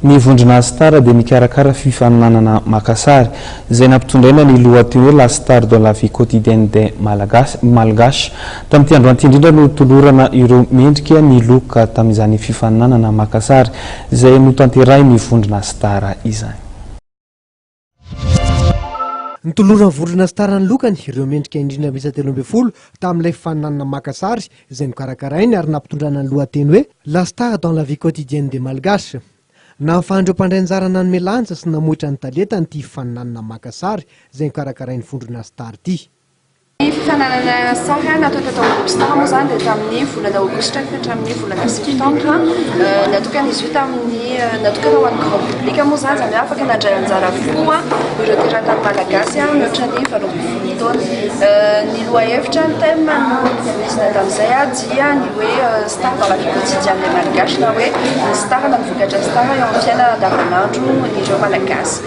Ny vondrona Star dia nikarakara fifaninanana maka sary, izay nampitondraina ny lohateny hoe La star dans la vie quotidienne des Malagasy, Malgaches. Tamin'ity androany ity indrindra no notolorana ireo mendrika ny loka tamin'izany fifaninanana maka sary izay notanterahin'ny vondrona Star izany. Notoloran'ny vondrona Star ny lokany ireo mendrika indrindra miisa 13 tamin'ilay fifaninanana maka sary izay nokarakarainy ary nampitondrana ny lohateny hoe La star dans la vie quotidienne des Malgaches. Nahafahan'ireo mpandray anjara nanome lanja sy namoitra ny talentany ity fifaninanana maka sary izay nokarakarain'ny vondrona Star ity. Ny fifaninanana sary natao teto amin'ny groupe Star moa izany dia tamin'ny volana aogositra ka hatramin'ny volana septambra. Natokana izy io tamin'ny natokana ho an'ny grand public moa izany, izany hoe afaka nandray anjara avokoa ireo teratany malagasy mihoatra ny 18 taona. Ny lohahevitra, ny thème novoizina tamin'izay dia ny hoe star dans la vie quotidienne des Malgaches na hoe ny star na ny vokatra star eo amin'ny fiainana andavanandron'ireo Malagasy.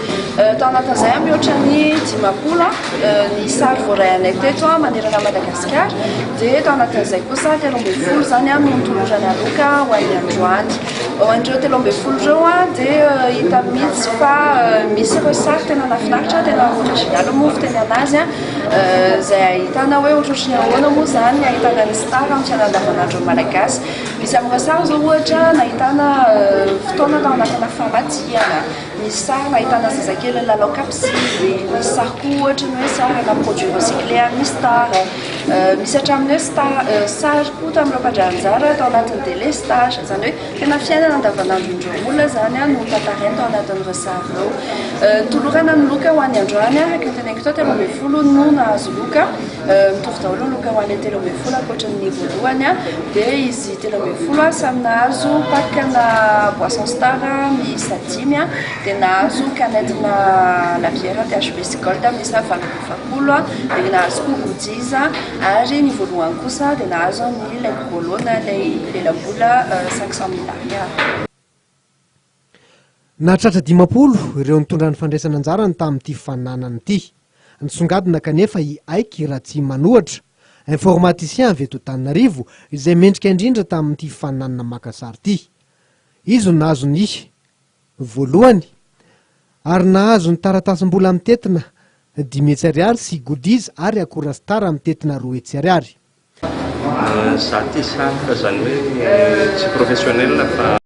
Tao anatin'izay mihoatra ny 50 ny sary voaray anay teto manerana an'i Madagasikara dia tao anatin'izay kosa 13 izany no notolorana loka ho an'ny androany. Ho an'ireo 13 ireo dia hita mihitsy fa misy ireo sary tena nahafinaritra, tena original moa fitenenana azy, izay ahitana hoe ohatrohatry ny ahoana moa izany ny ahitana ny star amin'ny fiainana andavanandron'ny Malagasy. Misy amin'ireo sary izao ohatra nahitana fotoana tao anatina famadihana, misy sary nahitana zazakely nilalao kapsily, misy sary koa ohatra ny hoe sarina produit recyclé an'ny star, misy hatramin'ny hoe star sary koa tamin'ireo mpandray anjara tao anatin'ny délestage, izany hoe tena fiainana andavanandron'ireo olona izany no tantarainy tao anatin'ireo sary ireo. Notolorana ny loka ho an'ny androany araka ny teneniko teo, 13 no nahazo loka, mitovy daholo ny loka ho an'ilay 13 ankoatra ny voalohany, dia izy 13 samy nahazo pack-na boisson star miisa dimy, dia nahazo canette-na labiera THB sy gold miisa 48, dia nahazo koa goodies, ary ny voalohany kosa dia nahazo ny ilay gros lot na ilay lelabola 500 mille ariary. Nahatratra 50 ireo nitondra ny fandraisana anjarany tamin'ity fifaninanana ity. Nisongadina kanefa i Aiky Ratsimanohatra, informaticien avy eto Antananarivo, izay mendrika indrindra tamin'ity fifaninanana maka sary ity. Izy no nahazo ny voalohany ary nahazo ny taratasim-bola mitentina 500 ariary sy goodies ary akora star mitentina 200 ariary. Za tia sary fa zany hoe tsy professionnel fa.